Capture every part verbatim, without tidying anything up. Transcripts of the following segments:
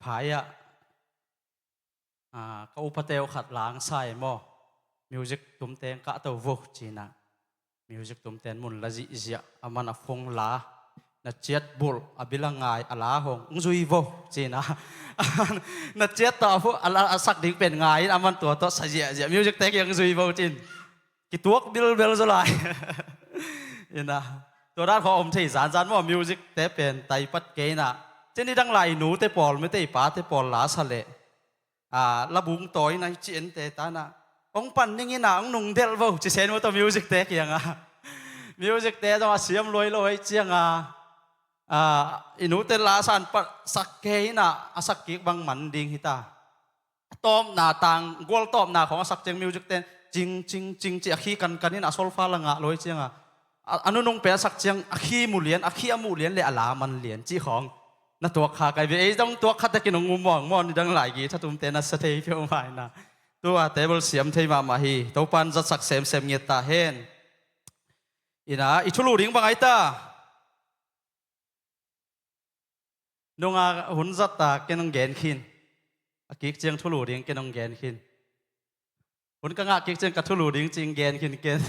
Khai ah, ah, ka upate uh khat langsai maw, music tumteng kah to vo cinah, music tumten mun la zihziah a man a phung la, na ciat bulh a bil a ngai a la hong zui vo cinah, na ciat tawh a sak ding pen ngai in a man tua tawh sa ziahziah, music te kiang zui vo cin. Kituak bilbel zaw lai. Inah, tua dan khaw om thei zanzan maw, music te pen taipat kei inah. Cin i dang lai i nute pawl mete i pate pawl la sa leh, a, labung tawi inah i ci ente tanah, ong pan ning inah ong nungdelh vo ci sen maw, tua music te kiangah. Music te zong a siam luai lo hei ciangah, a, i nute la san pat sak kei inah a sak kik bang man ding hita. A tawpna tang gual tawpna khawng a sak ciang music ten cing cing cing ci a khi kankan in a solfa la ngah lo hei ciangah, a, a nunung pen a sak ciang a khi mu lian, a khi a muh lian le a la man lian ci khawng na tuak kha kai ve. Ei zong tuak kha tekin ong um mawng maw, ni dang lai gi thatumte na sa thei peuhmah inah. Tua table siam thei mahmah hi. Topan zatsak semsem ngiat ta hen. Inah i thulu ding bang ai ta. Nunga hun zat ta ken ong gen khin. A kik ciang thulu ding ken ong gen khin. Hun ka ngah kik ciang ka thulu ding cing gen khin ken.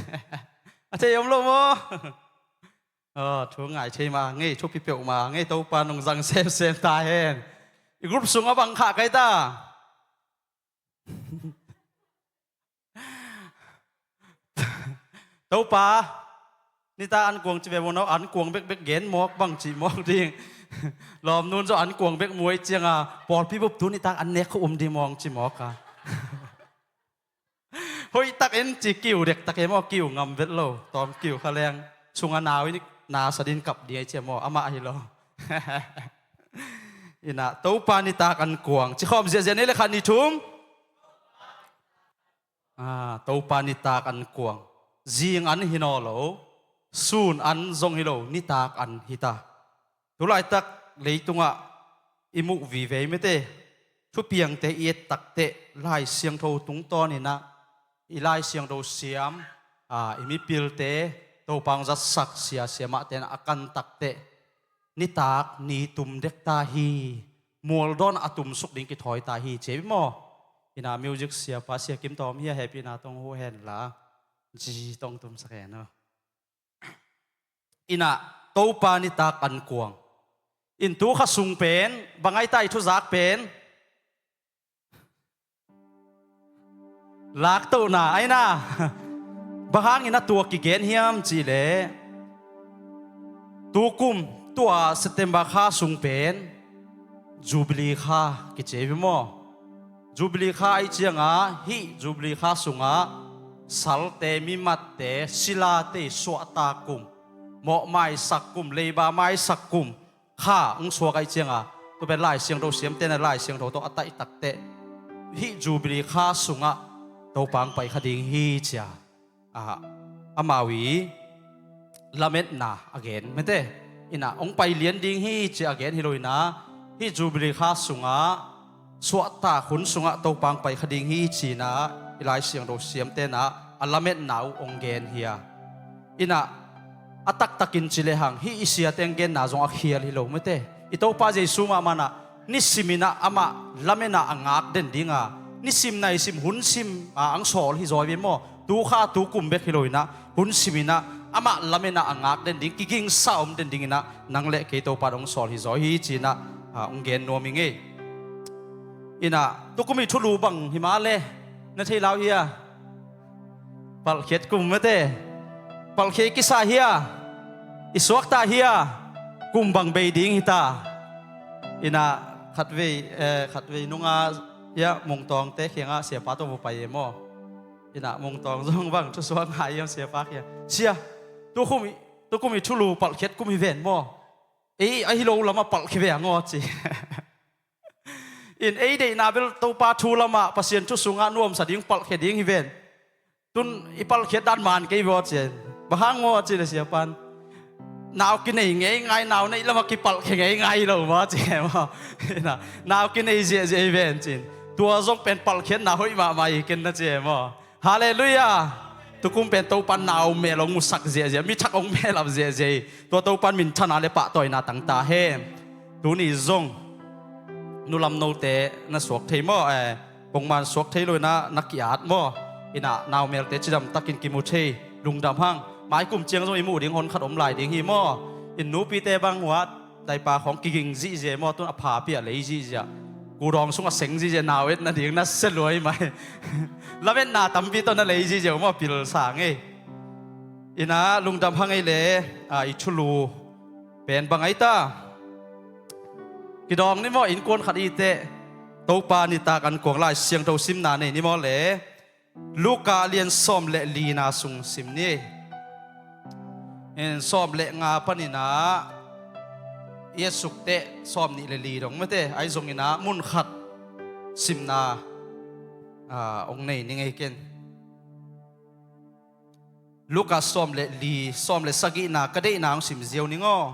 A thei om lo maw? Aw, thu ngai thei ma ngei, thupi peuh ma ngei, Topa nong zang semsem ta hen. I group sungah bang khah kai ta. Topa, nitak an kuang ci ve maw, no an kuang bekbek gen mawk bang ci mawk ding. Lawmnun zaw an kuang bek muai cianga pawlpi bup tu nitak an nek kho um ding mawng ci mawk a. Hoih tak en ci kiu dek tak e maw, kiu ngam vet lo, tawm kiu kha leng sunga nau in na sa din kap ding ai cia maw, amah hi lo. Inah Topa nitak an kuang ci khawm ziahziah ni le khat ni thum. Ah, Topa nitak an kuang. Zing an hi naw lo, sun an zong hi lo, nitak an hi ta. Tulaitak leitungah i muh vivei mete, thupiangte i et takteh Lai Siangtho tungtawninah i Lai Siangtho siam, ah, i mipilte Topa hong zatsak sia siamahte na a kan takteh nitak ni tum dek ta hi. Mualdawn a tumsuk ding kithawi ta hi ci hi maw? Inah music siapa Sia Kim Tawm hi a, hehpihna tawh huh henla, zi tawh tumsak hen aw. Inah Topa nitak an kuang. In tu kha sung pen bang ai ta i thuzak pen laktohna aina. Bang hangin a tua kigen hiam cihleh, tukum tua September kha sung pen Jubilee kha kici hi maw? Jubilee kha ai cianga hih Jubilee kha sungah salte, mimatte, silate suahtak kum, mawhmaisak kum, leiba maisak kum kha hong suak ai cianga, tua pen Lai Siangtho siamte na Lai Siangtho tawh a taih takteh hih Jubilee kha sungah Topa hong pai kha ding hi cia, ah, amau i lametna a gen mete. Inah hong pai lian ding hi cia a gen hi lo inah, hih Jubilee kha sungah suahtak hun sungah Topa hong pai kha ding hi cinah i Lai Siangtho siamte na a lametna uh hong gen hi a. Inah a taktakin ci lehang hih i siate hong genna zong a khial hi lo mete. I Topa Jesu mahmah nah nisiminah amah lamena a ngak den dinga, nisim naisim hun sim a ang sawl hi zaw hi ve maw? Tu kha tu kum bek hi lo inah hun siminah amah lamena a ngak den ding, kigingsa om den dinginah nang le kei Topa dong sawl hi zaw hi cinah, ah, hong gen nuam hi ngei. Inah tukum i thulu bang hi mah le na thei lau hi a? Palhkhiat kum mete. Palhkhia i kisa hi a, i suakta hi a, kum bang bei ding hi ta. Inah khatvei, eh, khatvei nunga ia Mungtawngte khiangah siapa tawh va pai e maw? Inah Mungtawng zong bang thusuak ngai hiam siapa khiang, sia, tukum i, tukum i thulu palhkhiat kum hi ven maw? Ei, ahi lo lamah palhkhia ve ang aw ci. In ei deihna bel Topa thu lamah Pasian thu sungah nuamsa ding palhkhia ding hi ven. Tun i palhkhiat dan man kei vaw ci. Bang hang maw ci le siapan, nau kinei ngeingai, nau neih lamah kipalhkhia ngeingai lo maw ci maw? Nau kinei ziahziah hi ven cin. Tua zong pen palhkhiatna hoih mahmah hi ken na ci maw? Halleluiah. Tukum pen Topan nau mel hong musak ziahziah, mi thak hong melap ziahziah hi. Tua Topan minthana le pahtawina tang ta hen. Tuni zong nulam note na suak thei maw? Eh, bongman suak thei lo inah na ki-at maw? Inah naumelte cidam takin kimu thei, lungdam hang. Maikum ciang zong i muh ding hon khat om lai ding hi maw? In nupite bang huat daipa khawng kiging zihziah maw, tun a phapi a lei zihziah, kudawng sung a seng zihziah, nau et nading na sia luai mai. Lametna tampi tawh na lei zihziah uh maw, pilsa ngei. Inah lungdam hang ei le, a, i thulu pen bang ai ta. Kidawng ni maw, innkuan khat i teh, Topa nitak an kuang Lai Siangtho simna nei ni maw le, Luka lian sawm le lina sung sim ni. In sawm le nga paninah i a suk teh sawm nih le li dong mate, ai zonginah mun khat simna, a, ong nei ni ngei ken. Luka sawm le li, sawm le sagihna ka deihna hong sim ziau ning aw.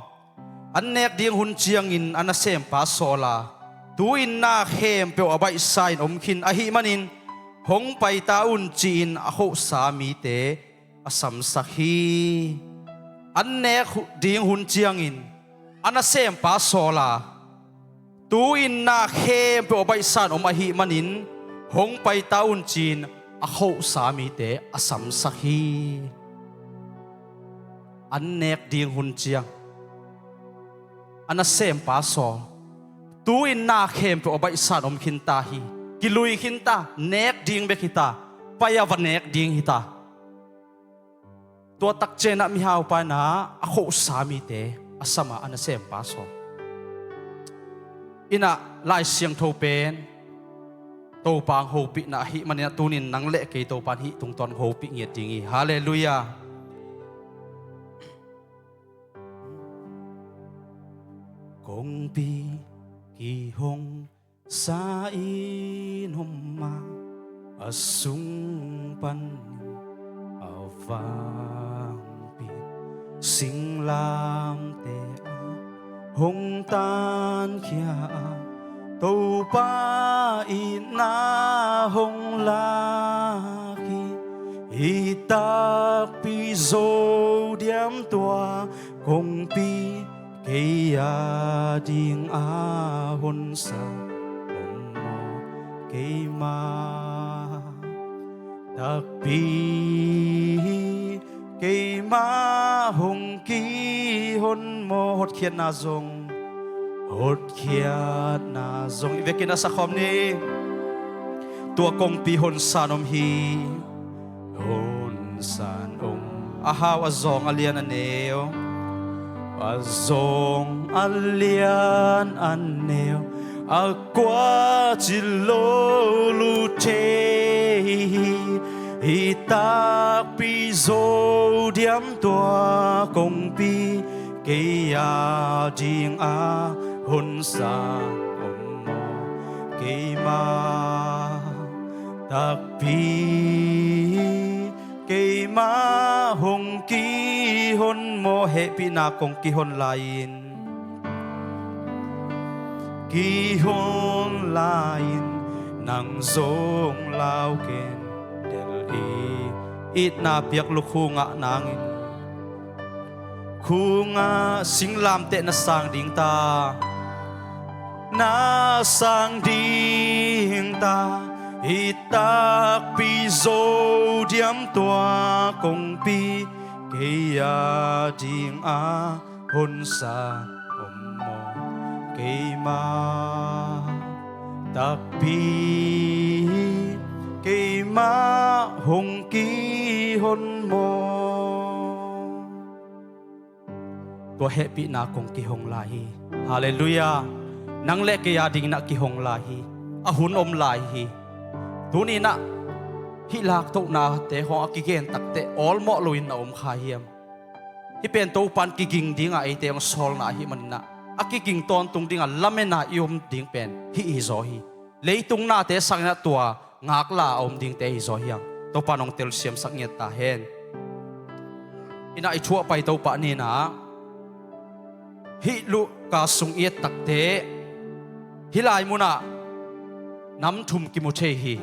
An nek ding hun ciangin a nasempa sawl a, tu-in na khempeuh a baihsa in om khin ahih manin hong paita un, ci-in a khohsa mite a samsak hi. An nek hu-, ding hun ciangin a nasempa sawl a, tu-in na khempeuh a baihsa in om ahih manin hong paita un, ci-in a khohsa mite a samsak hi. An nek ding hun ciang a nasempa sawl, tu-in na khempeuh a baihsa in om khin ta hi. Kilui khin ta, nek ding bek hi ta, pai a va nek ding hi ta. Tua takcianah mihaupa inah a khohsa mite a sama a nasempa sawl. Inah Lai Siangtho pen Topa hong hopihna ahih maninah tunin nang le kei Topa in hih tungtawn hong hopih ngiat ding hi. Halleluiah. Kongpi kihong sa in om a, a sung panin a vangpi singlamteh a hong tankhia a, Topa itna hong lak hi. Hih takpi Zo diam tua kongpi kei a ding a honsa om maw? Keima takpi hi, keima hong kihon maw? Hotkhiatna zong, hotkhiatna zong i vekin a sakhawm ni. Tua kongpi honsa in om hi. Honsa in om. A hau a zawng a lian a neu, a zawng a lian a neu, a kua ci lo lu thei hi. Hih takpi Zo diam tua kongpi kei a ding a honsa om maw? Keima takpi hi, keima hong kihon maw? Hehpihna kong kihon lai-in, kihon lai-in, nang zong lau ken del hi. Itna piak lukhu ngah nangin khunga singlamteh na sang ding ta, na sang ding ta. Hih takpi Zo diam tua kongpi kei a ding a honsa om maw? Keima takpi, keima hong kihon maw? Tua hehpihna kong kihong lai hi. Halleluiah. Nang le kei a dingin ah kihong lai hi. A hun om lai hi. Tuni-in ah hih laktohnate khawng a kigen takteh awlmawh loin na om kha hiam? Hih pen Topa in kiging dingah eite hong sawlna ahih manin ah, a kiging tawntung dingah lamen a i om ding pen hih hi zaw hi. Leitung nate sangin ah tua ngakla a om dingte hi zaw hi hang. Topa in hong telsiamsak ngiat ta hen. In ah i thu a pai Topa ni-in ah, hih Luka sung i et takteh hih lai munah nam thum kimu thei hi.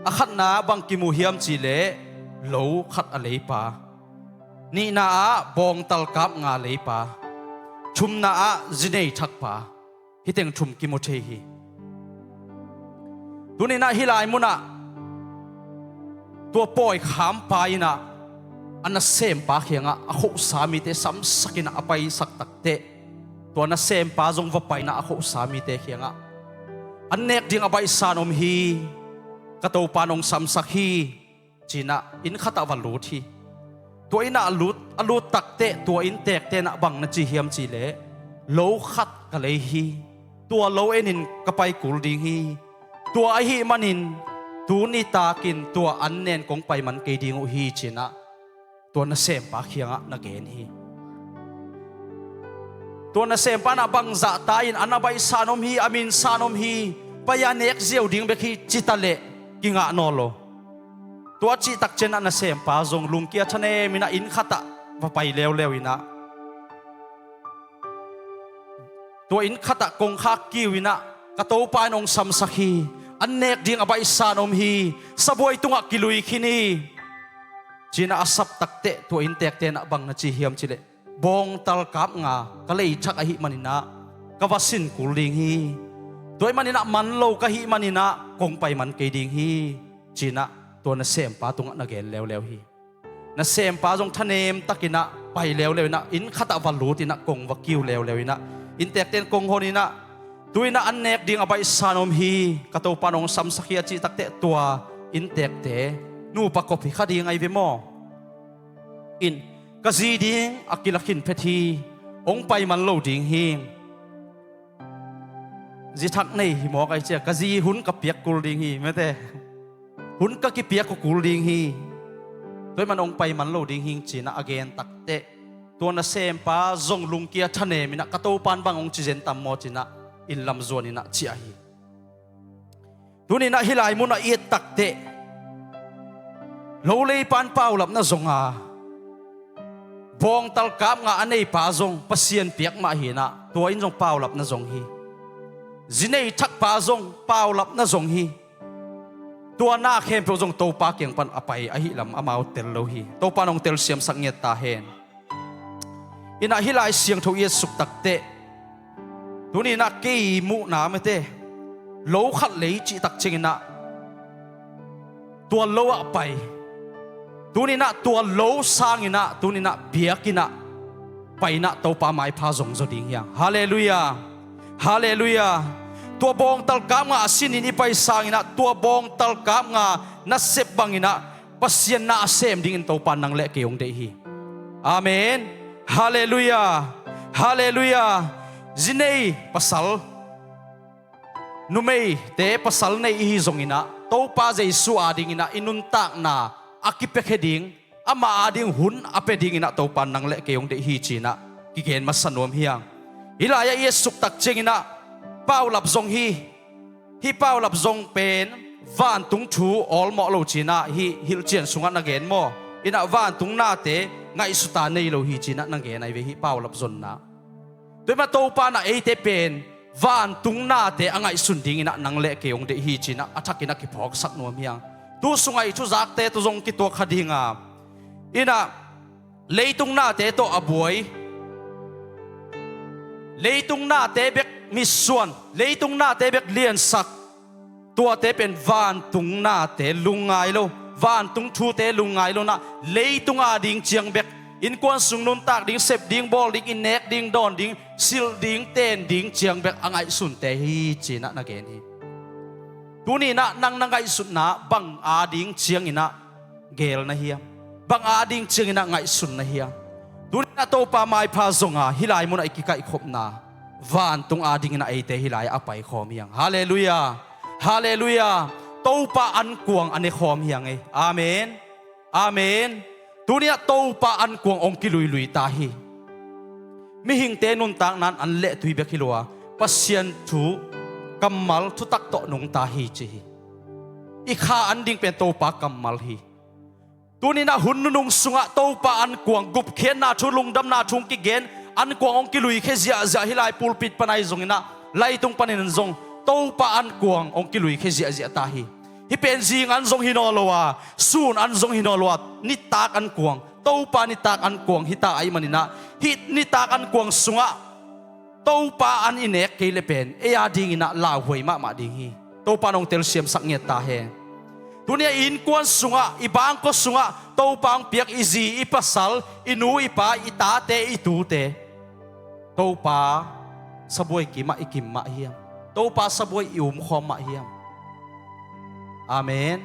A khatna ah bang kimu hiam cihleh, lo khat a leipa. Nihna ah bawngtal kap nga leipa. Thumna ah zinei thakpa. Hih teng thum kimu thei hi. Tuninah hih lai munah tua pawi khampa inah a nasempa khiangah a khohsa mite samsakinah a paisak takteh, tua nasempa zong va painah a khohsa mite khiangah, "An nek ding a baihsa in om hi, ka Topa in hong samsak hi," cinah inn khatah va lut hi. Tua innah a lut, a lut takteh tua innteekte inah bang na ci hiam cihleh, "Lo khat ka lei hi. Tua lo enin ka pai kul ding hi. Tua ahih manin tu nitakin tua an nen kong pai man kei ding uh hi," cinah tua nasempa khiangah na gen hi. Tua nasempa inah bangzahta in, "An a baihsa in om hi, a minsa in om hi, pai-a nek ziau ding bek hi," ci taleh kingah nawn lo. Tua cih takcianginah nasempa zong lungkia thaneminah inn khatah va pai leuleu inah, tua inn khatah kongkhak kiu inah, "Ka Topa in hong samsak hi. An nek ding a baihsa in om hi. Sabuai tungah kilui khin hi," cinah a sap takteh tua innteekte inah bang na ci hiam cihleh, "Bawngtal kap nga ka lei thak ahih maninah ka va sin kul ding hi. Tua ahih maninah man lo ka hih maninah kong pai man kei ding hi," cinah tua nasempa tungah na gen leuleu hi. Nasempa zong thanem takinah pai leuleu inah, inn khatah va lut inah kong va kiu leuleu inah, innteekte in kong hon inah, "Tu inah an nek ding a baihsa in om hi, ka Topa in hong samsak hi," a cih takteh tua innteekte nupa kop hi kha ding ahi ve maw? In, "Ka zi ding a kilakhin phet hi. Hong pai man lo ding hi. Zi thak nei hi mawk ahi cia, ka zi hun ka piak kul ding hi," mete. "Hun ka kipiak kul ding hi. Tua ahih man hong pai man lo ding hi," cinah a gen takteh, tua nasempa zong lungkia thaneminah, "Ka Topa in bang hong ci zen tam maw?" cinah inn lam zuaninah ciah hi. Tuninah hih lai munah i et takteh, lo leipa in paulap na zong a, bawngtal kap nga a neipa zong Pasian piak mah hinah, tua in zong paulap na zong hi. Zi nei thakpa zong paulap na zong hi. Tua na khempeuh zong Topa kiang pan a pai ahih lam amau tel lo hi. Topa in hong telsiamsak ngiat ta hen. Inah hih lai siangtho i et suk takteh, tuninah kei muhna mete, lo khat lei cih takcianginah tua lo ah pai. Tuninah tua lo sanginah tuninah biakinnah painah Topa maipha zongzaw ding hiang. Halleluiah. Halleluiah. Tua bawngtal kap nga a sinin i pai sanginah tua bawngtal kap nga nasep banginah Pasian na a sem dingin Topa in nang le kei hong deih hi. Amen. Halleluiah. Halleluiah. Zi nei pasal, numeite pasal nei ihi zonginah Topa Jesu adinginah i nuntakna a kipiakhia ding, amah ading hun a pia dinginah Topa in nang le kei hong deih hi cinah kigen masa nuam hiang. Hih lai-ah i et suk takcianginah paulap zong hi. Hih paulap zong pen vantung thu awlmawh lo cinah hih hilhcian sungah na gen maw? Inah vantung nate ngaihsuta nei lo hi cinah na gen ahi ve hih paulap zonna. Tua ahih manin Topa inah eite pen vantung nate a ngaihsun dinginah nang le kei hong deih hi cinah a thakinah kiphawksak nuam hiang. Tu sungah i thuzakte tawh zong kituak kha dinga, inah leitung nate tawh a buai, leitung nate bek mitsuan, leitung nate bek liansak, tuate pen vantung nate lungngai lo, vantung thute lungngai lo inah leitung ading ciang bek, innkuan sung nuntak ding, sep ding, bawl ding, i nek ding, dawn ding, silh ding, ten ding ciang bek a ngaihsunte hi cinah na gen hi. Tuninah nang na ngaihsutna bang ading cianginah gel na hiam? Bang ading cianginah ngaihsun na hiam? Tuninah Topa maipha zonga hih lai munah i kikaihkhopna vantung adinginah eite hih lai-ah a paikhawm hiang. Halleluiah. Halleluiah. Topa ankuang a nekhawm hiang ei. Amen. Amen. Tuni-ah Topa ankuang hong kiluilui ta hi. Mihingte nuntakna in an le tui bek hi lo a, Pasian thu kammal thutak tawh nungta hi ci hi. I kha an ding pen Topa kammal hi. Tuni-in ah hun nunung sungah Topa ankuang gupkhiatna thu, lungdamna thu hong kigen, ankuang hong kiluikhia ziahziah, hih lai pulpit pan ahi zongin ah, laitung panin zong Topa ankuang hong kiluikhia ziahziah ta hi. Hih pen zing an zong hi nawn lo a, sun an zong hi nawn lo a, nitak ankuang, Topa nitak ankuang hi ta ahih manin ah, hih nitak ankuang sungah Topa an i nek kei le pen ei a dinginah lauhuai mahmah ding hi. Topa nong telsiamsak ngiat ta hen. Tuni a i innkuan sungah, i bangkua sungah Topa hong piak i zi, i pasal, i nu, i pa, i tate, i tute, Topa sabuai kimah i kim mah hiam? Topa sabuai i umkhawm mah hiam? Amen.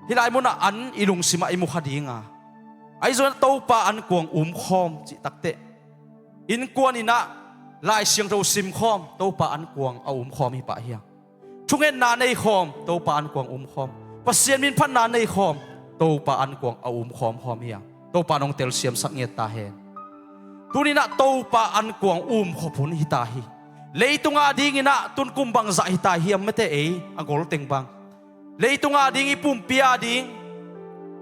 Hih lai munah an i lungsimah i mukha dinga, ahi zongin Topa ankuang umkhawm cih takteh, innkuan innah Lai Siangtho simkhawm, Topa ankuang a umkhawm hi pah hiam? Thungetna neikhawm, Topa ankuang umkhawm. Pasian minphatna neikhawm, Topa ankuang a umkhawm khawm hiam? Topa nong telsiamsak ngiat ta hen. Tuninah Topa ankuang umkhop hun hita hi. Leitung a dinginah tun kum bangzah hita hiam mete ei, a golteng bang. Leitung a ding, i pumpi a ding,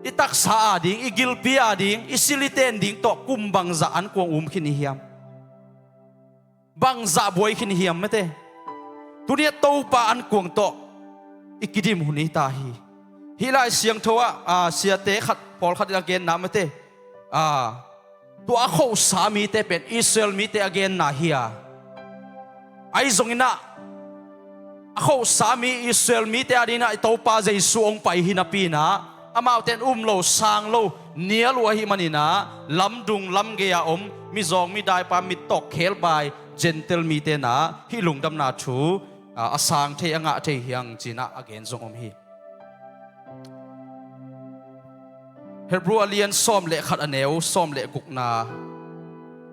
i taksa a ding, i gilpi a ding, i sil i ten ding tawh kum bangzah ankuang um khin i hiam? Bangzah buai khin i hiam mete? Tuni a Topa ankuang tawh i kidim hun hita hi. Hih Lai Siangtho ah, a, siate khat, pawlkhat in a genna mete, a, tua a khohsa mite pen Israel mite a genna hi a, ahi zonginah a khohsa mi Israel mite a dinah i Topa Jesu hong pai hi napi inah, amaute in um lo, sang lo, nial uh ahih maninah lamdung lamgei a om mizawng midaipa mittawk khelbai Gentile mite inah hih lungdamna thu, a, a sang thei, a ngah thei hiang cinah a gen zong om hi. Hebrew a lian sawm le khat, a neu sawm le gukna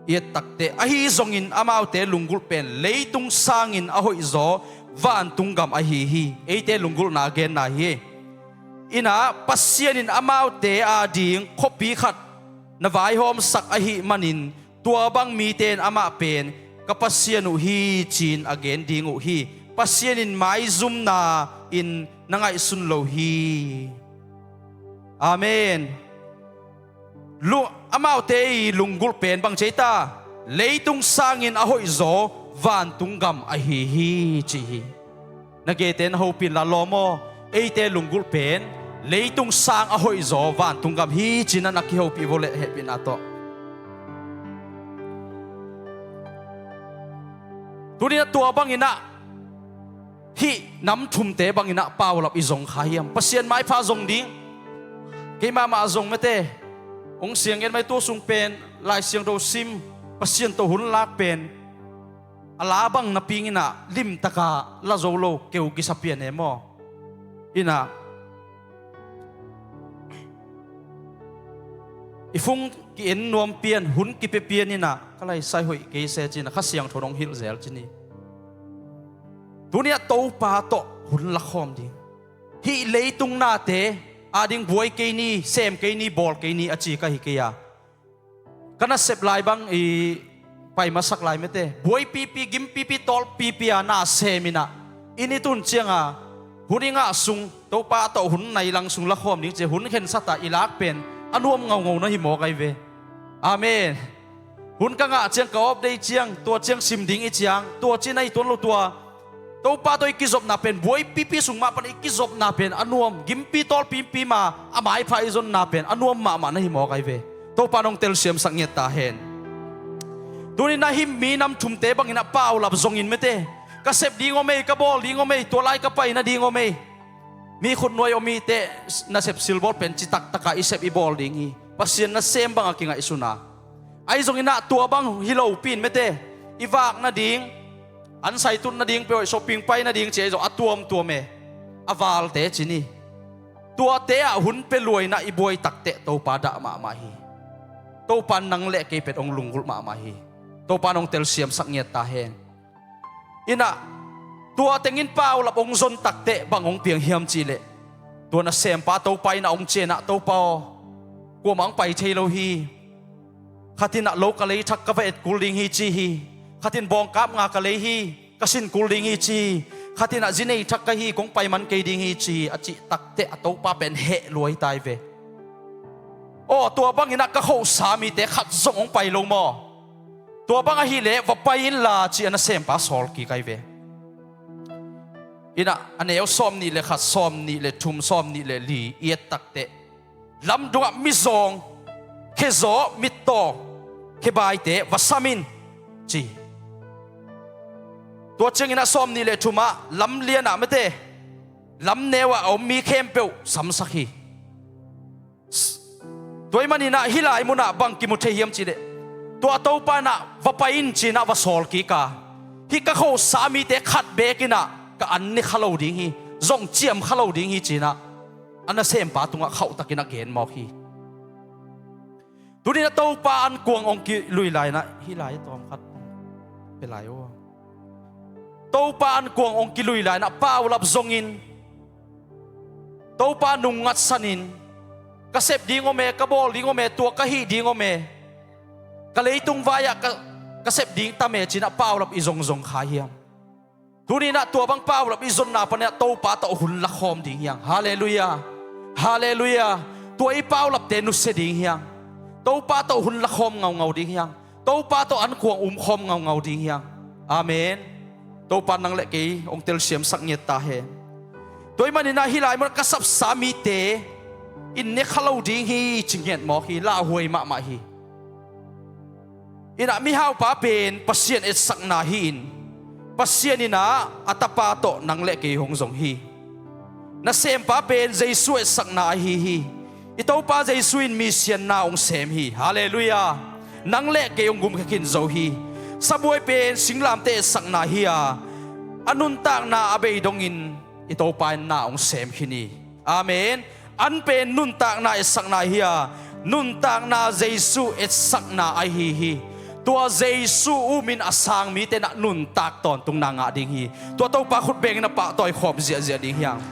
i et takteh, ahi zongin amaute lunggulh pen leitung sangin a hoihzaw vantung gam ahi hi. Eite lunggulhna a genna hi. Inah Pasian in amaute a ding khuapi khat na vaihawmsak ahih manin, tua bang mite in amah pen ka Pasian uh hi, ci-in a gen ding uh hi. Pasian in maizumna in na ngaihsun lo hi. Amen. Lu-, amaute i lunggulh pen bang ci ei ta? Leitung sangin a hoihzaw vantung gam ahi hi, ci hi. Na geite na hopih inla lawm aw. Eite lunggulh pen leitung sang a hoihzaw vantung gam hi, ci-in na kihopih vo le hehpihna tawh. Tuninah tua banginah hih nam thumte banginah paulap i zong kha hiam? Pasian maipha zong ding. Keimah mah a zong mete, hong siang en mai, tua sung pen Lai Siangtho sim, Pasian tawh hun lak pen a la bang napi inah limtaka la zo lo, keu kisa pian e maw? Inah i phung ki-en nuam pian, hun kipia pian inah ka laisai hoih kei se cinah Kha Siangtho in hong hilh zel cin hi. Tuni a Topa tawh hun lakhawm ding. Hih leitung nate a ding buai kei ni, sem kei ni, bawl kei ni a ci ka hi kei a, ka nasep lai bang i pai masak lai mete, buaipipi, gimpipi, tawlpipi a na sem inah, i ni tun cianga hun i ngah sung, Topa tawh hun nai lang sung lakhawm ding ci-a hun khensat a i lak pen a nuam ngaungau na hi mawk ahi ve. Amen. Hun ka ngah ciang, ka off day ciang, tua ciang sim ding i ciang, tua ci-in a i tuan lo, tua Topa tawh i kizopna pen, buaipipi sung mah pan i kizopna pen a nuam, gimpi tawlpipi ma a maipha i zonna pen a nuam mahmah na hi mawk ahi ve. Topa nong telsiamsak ngiat ta hen. Tuninah hih mi nam thumte banginah paulap zongin mete, ka sep ding om ei, ka bawl ding om ei, tua lai ka pai nading om ei. Mi khutnuai om i teh, nasep silbawl pen citak taka i sep i bawl ding hi. Pasian nasem banga kingaihsun a, ahi zonginah tua bang hi lopi in mete, i vak nading, an saitut nading, peuh shopping pai nading ci ahi zong a tuamtuam e, a valte ci ni. Tuate ah hun pia luainah i buai takteh Topa dah mahmah hi. Topa nang le kei pet hong lunggulh mahmah hi. Topa nong telsiamsak ngiat ta hen. Inah tua tengin paulap hong zon takteh bang hong piang hiam cihleh, tua nasempa Topa innah hong cianah, Topa aw, kuamah hong pai thei lo hi. Khatinah lo ka lei thak, ka va et kul ding hi ci hi. Khatin bawngkap nga ka lei hi, ka sin kul ding hi ci hi. Khatinah zi nei thak ka hi, kong pai man kei ding hi ci hi, a cih takteh a Topa pen heh luai tai ve. Aw, tua banginah ka khohsa mite khat zong hong pai lo maw? Tua bang ahileh va pai inla, ci a nasempa sawl kik ahi ve. Inah a neu sawm nih le khat, sawm nih le thum, sawm nih le li i et takteh, lamdungah mizawng, khezaw, mittaw, khebaite va sam in, ci. Tua ciangin ah sawm nih le thumah lam lianah mete, lam neuah a om mi khempeuh samsak hi. Tua ih maninah hih lai munah bang kimu thei hiam cihleh, tua Topa inah va pai in cinah va sawl kik a, hih ka khosa mite khat bekinah ka an ne kha lo ding hi, zong ciam kha lo ding hi cinah a nasempa tungah khauhtakin a gen mawk hi. Tuninah Topa an kuang ong kilui lainah hih lai tawm khat ong pe lai uh. Topa an kuang ong kilui lainah paulap zongin, Topa nung ngatsanin, ka sep ding om e, ka bawl ding om e, tua ka hih ding om e, ka leitung vai-ah ka, ka sep ding tam e cinah paulap i zongzong kha hiam? Tuninah tua bang paulap i zonna paninah Topa tawh hun lakhawm ding hiang. Halleluiah. Halleluiah. Tua i paulapte nusia ding hiang. Topa tawh hun lakhawm ngaungau ding hiang. Topa tawh an kuang umkhawm ngaungau ding hiang. Amen. Topa nang le kei ong telsiamsak ngiat ta hen. Tua ih maninah hih lai mun ka sapsa mite in ne kha lo ding hi ci ngiat mawk hi, lauhuai mahmah hi. Inah mihaupa pen Pasian etsakna hi-in, Pasian inah a tapa tawh nang le kei hong zong hi. Nasempa pen Jesu etsakna ahi hi. I Topa Jesu in mi sianna hong sem hi. Halleluiah. Nang le kei hong gumkhiakhin zo hi. Sabuai pen singlamte etsakna hi a, a nuntakna a bei dongin i Topa in na hong sem khin hi. Amen. An pen nuntakna etsakna hi a, nuntakna Jesu etsakna ahi hi. Tua Jesu umin a sang mite nah nuntak tawntungna ngah ding hi. Tua Topa khut bengin a pahtawi khawm ziahziah ding hiang.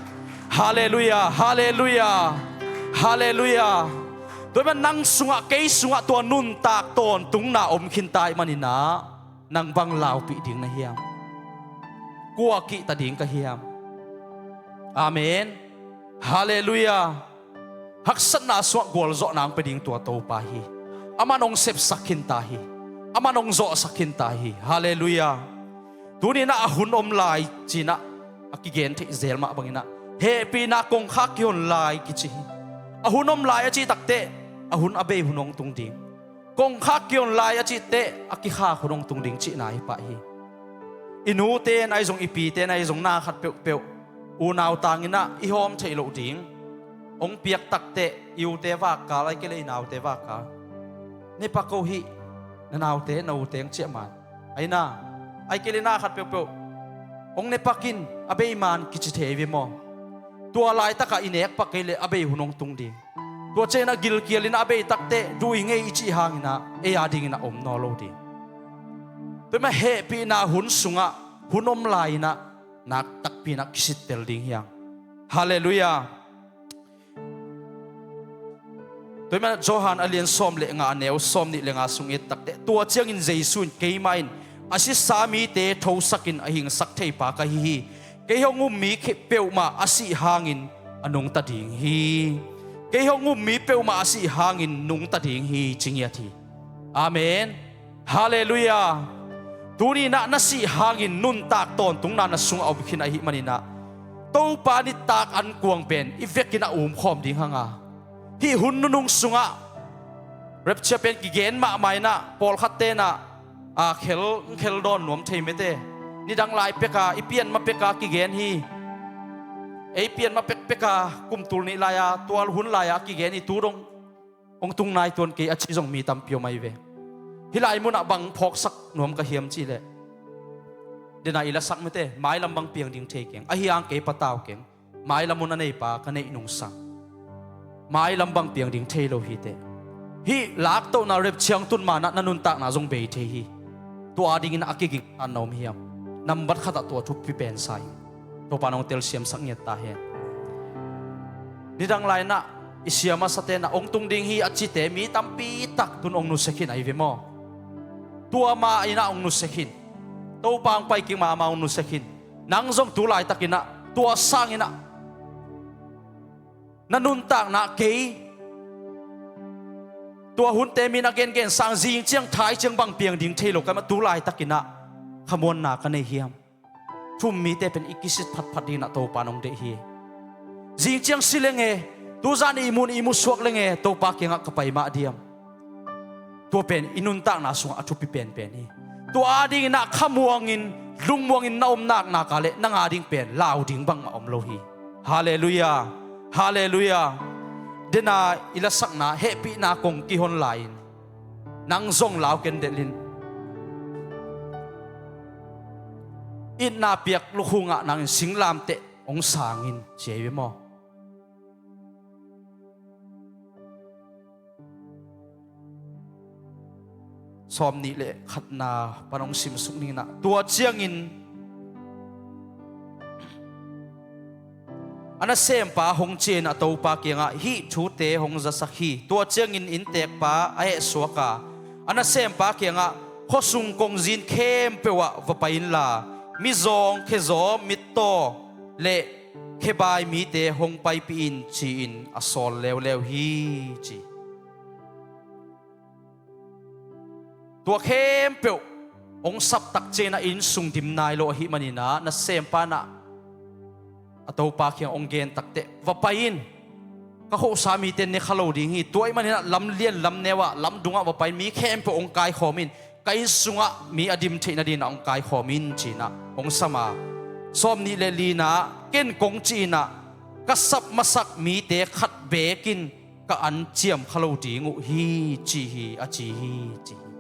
Halleluiah. Halleluiah. Halleluiah. Tua ih man nang sungah, kei sungah tua nuntak tawntungna om khinta ih maninah nang bang laupih ding na hiam? Kua kihta ding ka hiam? Amen. Halleluiah. Haksatna sungah gualzawhna ang pe ding tua Topa hi. Aman ong sepsak khinta hi. Aman ong zawhsak khinta hi. Halleluiah. Tuninah a hun om lai cinah a kigen theih zel mah banginah hehpihna kongkhak kihon lai kici hi. A hun om lai a cih takteh a hun a bei hun hong tung ding. Kongkhak kihon lai a cihteh a kikhak hun hong tung ding cihna hi pah hi. I nute in ahi zong, i pite in ahi zong, na khat peuhpeuh unau tanginah i hawm theih loh ding. Hong piak takteh i ute vakkal, ahi kei le i naute vakkal, ne pak ko hih, na naute na ute hong ciah man. Ahi na, ahi kei le na khat peuhpeuh hong ne pak in, a bei man kici thei ve maw? Tua laitakah i nek pak kei le a bei hun hong tung ding. Tua cianginah gilkial inah a bei takteh dui ngei i cih hanginah ei a dinginah om nawn lo ding. Tua ih mah hehpihna hun sungah hun om lai-inah nak takpi inah kisittel ding hiang. Halleluiah. Tua ih mah Johan a lian sawm le nga, a neu sawm nih le nga sung i et takteh, tua ciangin Jesu in, keimah in a sisa mite thosakin a hingsak theipa ka hi hi. Kei hong um mi khi peuhmah a sih hangin a nungta ding hi. Kei hong um mi peuhmah a sih hangin nungta ding hi, ci ngiat hi. Amen. Halleluiah. Tuninah na sih hangin nuntak tawntungna na sungah om khin ahih maninah Topa nitak ankuang pen i vekin a umkhawm ding hanga. Hih hun nunung sungah rapture pen kigen mahmah inah pawlkhat tenah a khel, khel dawn nuam thei mete. Nidang lai peka, i pian ma peka kigen hi. Ei pian ma pekpeka kum tul nih lai-a, tua hun lai-a kigen hi, tu dong hong tung nai tuan kei a ci zong mi tampi om ahi ve. Hih lai munah bang phawksak nuam ka hiam cihleh, dena i lasak mete, mailam bang piang ding thei keng, ahi hang kei patau keng. Mailam hun a neipa ka neih nungsang. Mailam bang piang ding thei lo hiteh. Hih laktohna rapture hong tun manah na nuntakna zong bei thei hi. Tua dingin a kiging tan na om hiam? Nambat khatah tua thupi pensa hi. Topa nong telsiamsak ngiat ta hen. Nidang lai-inah i sia masate na hong tung ding hi a cite mi tampi tak tun hong nusia khin ahi ve maw? Tua ma inah hong nusia khin. Topa hong pai kik mahmah hong nusia khin. Nang zong tu laitakinah tua sanginah na nuntakna kei, tua hunte mi na gengen sang zing ciang thai ciang bang piang ding thei lo ka mah, tu laitakinah khamuanna ka nei hiam? Thu-um mite pen i kisit phatphat dinginah Topa nong deih hi. Zing ciang si lenge, tuzan ihmun ihmu suak lenge Topa kiangah ka pai mah diam? Tua pen i nuntakna sungah a thupi penpen hi. Tua a dinginah khamuangin lungmuangin na om naknak a leh nang a ding pen lau ding bangmah om lo hi. Halleluiah. Halleluiah. Dena i lasakna hehpihna kong kihon lai-in nang zong lau ken delhin. Itna piak lukhungah nangin singlamteh hong sangin ci ei ve maw? Sawm nih le khatna pan hong simsuk ninah, tua ciangin a nasempa hong ciah in a topa kiangah hih thute hong zasak hi. Tua ciangin inntekpa a hehsuak a, a nasempa kiangah, khuasung kongzin khempeuh ah va pai inla, mizawng, khezaw, mittaw le khebai mite hong paipih in, ci-in a sawl leuleu hi, ci. Tua khempeuh hong saptak ciangin a innsung dim nai lo ahih maninah nasempa inah a topa kiang hong gen takteh, va pai in. Ka khosa mite ne kha lo ding hi. Tua ahih maninah lamlian lamneu ah lamdungah va pai in, mi khempeuh hong kaikhawm in. Ka inn sungah mi a dim theih nadinah hong kaikhawm in, ci-inah hong sam a, sawm nih le lina, ken kong cih inah ka sap masak mite khat bekin ka an ciam kha lo ding uh hi, ci hi, a ci hi, ci hi.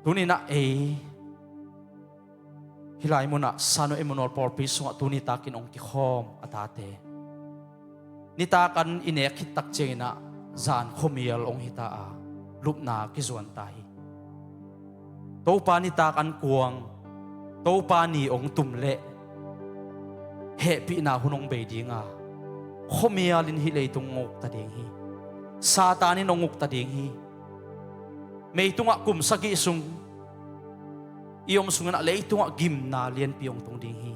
Tuninah ei hih lai munah Sanu Emmanuel pawlpi sungah tuni takin hong kikhawm a tate, nitak an i nek khit tak cianginah zan khuamial hong hita a, lupna kizuan ta hi. Topa nitak an kuang, Topa ni hong tum leh hehpihna hun hong bei dinga, khuamial in hih leitung hong ukta ding hi. Satan in hong ukta ding hi. Meitungah kum sagih sung i om sunginah leitungah gimna lianpi hong tung ding hi.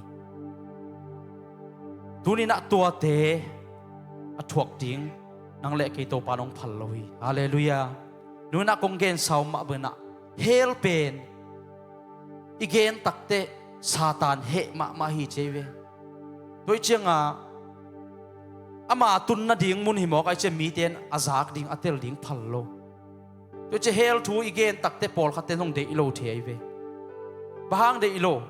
Tuninah tuate a thuak ding nang le kei Topa in hong phal lo hi. Halleluiah. Tuninah kong gensa om mah banginah hell pen i gen takteh Satan heh mahmah hi, ci ei ve. Tua ih cianga ama tun nading mun hi mawk ahih ciang mite in a zak ding, a tel ding phal lo. Tua ih ciang hell thu i gen takteh pawlkhatte in hong deih lo thei ahi ve. Bang hang deih lo?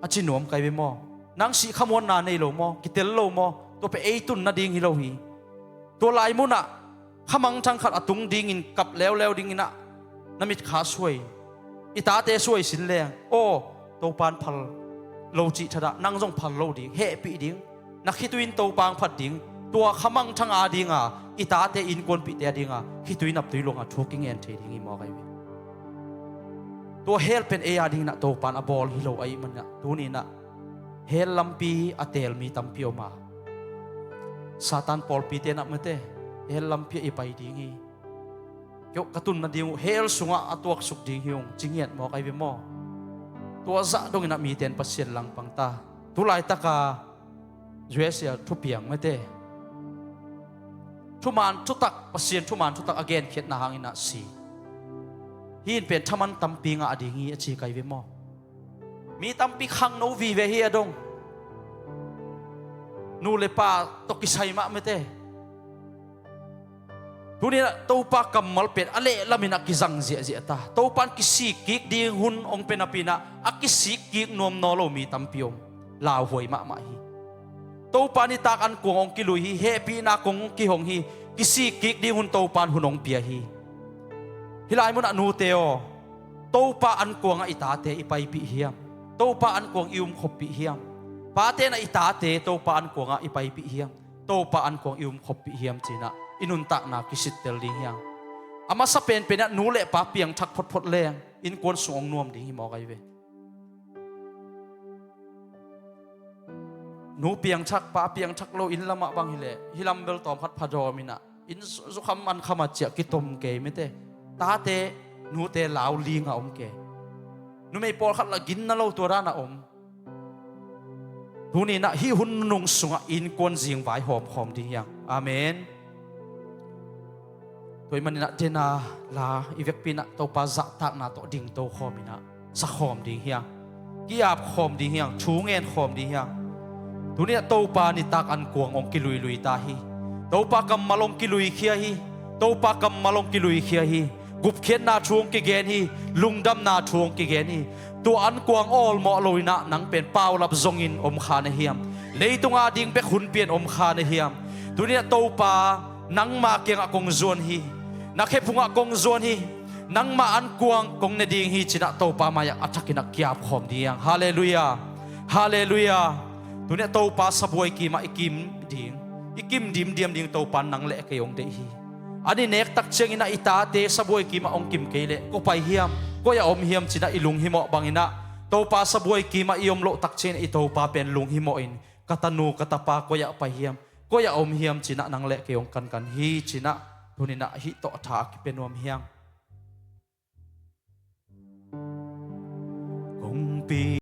A ci nuam ka hi ve maw? Nang sih khamuanna nei lo maw? Kitel lo maw? Tua pen ei tun nading hi lo hi. Tua lai munah khamangthang khat a tung dingin kap leuleu dinginah na mitkha suai, i tate suai sin leng, aw, Topa in phal lo cih thadah, nang zong phal lo ding, hehpih ding, na khitui in Topa hong phat ding. Tua khamangthang a dinga, i tate innkuanpihte a dinga khitui naptui luanga thu kingen thei ding hi mawk ahi ve. Tua hell pen ei a dinginah Topa in a bawl hi lo ahih maninah tuninah hell lampi a teel mi tampi om a, Satan pawlpite in ah mate, hell lampi ah i pai ding hi. Kei ka tun nading uh hell sungah a tuaksuk ding hi ung, ci ngiat mawk ahi ve maw? Tua zah donginah mite in Pasian langpang ta. Tulaitaka U S A thupiang mate, thuman thutak, Pasian thuman thutak a genkhiatna hanginah si. Hih in pen thaman tampi ngah ding hi a ci ka hi ve maw? Mi tampi khangno vive hi a dong. Nu le pa tawh kisai mah mate. Tuninah Topa kammal pen a lehlamin a kizang ziahziah ta. Topa in kisik kik ding hun hong pia napinah a kisik kik nuam nawn lo mi tampi om. Lauhuai mahmah hi. Topa nitak an kuang hong kilui hi. Hehpihna kong kihong hi. Kisik kik ding hun Topa in hun hong pia hi. Hih lai munah nute aw, Topa an kuangah i tate i paipih hiam? Topa an kuang i umkhoppih hiam? Pate in ah i tate Topa an kuangah i paipih hiam? Topa an kuang i umkhoppih hiam cinah i nuntakna kisittel ding hiam? A masa penpenah nu le pa piangthak photphot leng innkuan sung hong nuam ding hi mawk ahi ve. Nu piangthak, pa piangthak lo inn lamah bang hileh hih lam bel tawm khat phadawm inah inn zu-, zukham an kham a ciah kitom kei mate. Tate nute lau linga om kei. Numei pawlkhat lah ginna lo tua dana om. Tuninah hih hun nunung sungah innkuan zingvai hawmkhawm ding hiang. Amen. Tua ih maninah dena la i vekpi inah Topa zahtakna tawh dingto khawm inah sakhawm ding hiang. Ki-ap khawm ding hiang. Thu ngen khawm ding hiang. Tuninah Topa nitak an kuang hong kiluilui ta hi. Topa kammal hong kiluikhia hi. Topa kammal hong kiluikhia hi. Gupkhiatna thu hong kigen hi, lungdamna thu hong kigen hi. Tua ankuang awlmawh lo-in ah nang pen paulap zongin om kha na hiam? Leitung ading bek hun pia-in om kha na hiam? Tuni-in ah Topa, nangma kiangah kong zuan hi. Na khephungah kong zuan hi. Nangma ankuang kong ne ding hi ci-in ah Topa mai-ah a thakin ah kiapkhawm ding hi hang. Halleluiah. Halleluiah. Tuni-in ah Topa sabuai kimah i kim ding, i kim dimdiam ding Topa nang le kei hong deih hi. An i nek tak ciangin ah i tate sabuai kimah hong kim kei leh koi ah pai hiam, koi ah om hiam ci-in ah i lunghimawh bangin ah, Topa sabuai kimah i om loh tak ciangin ah i Topa pen lunghimawhin, ka tanu ka tapa koi ah pai hiam, koi ah om hiam ci-in ah nang le kei hong kankan hi ci-in ah tuni-in ah hih tawh a tha a kipia nuam hi hang. Kongpi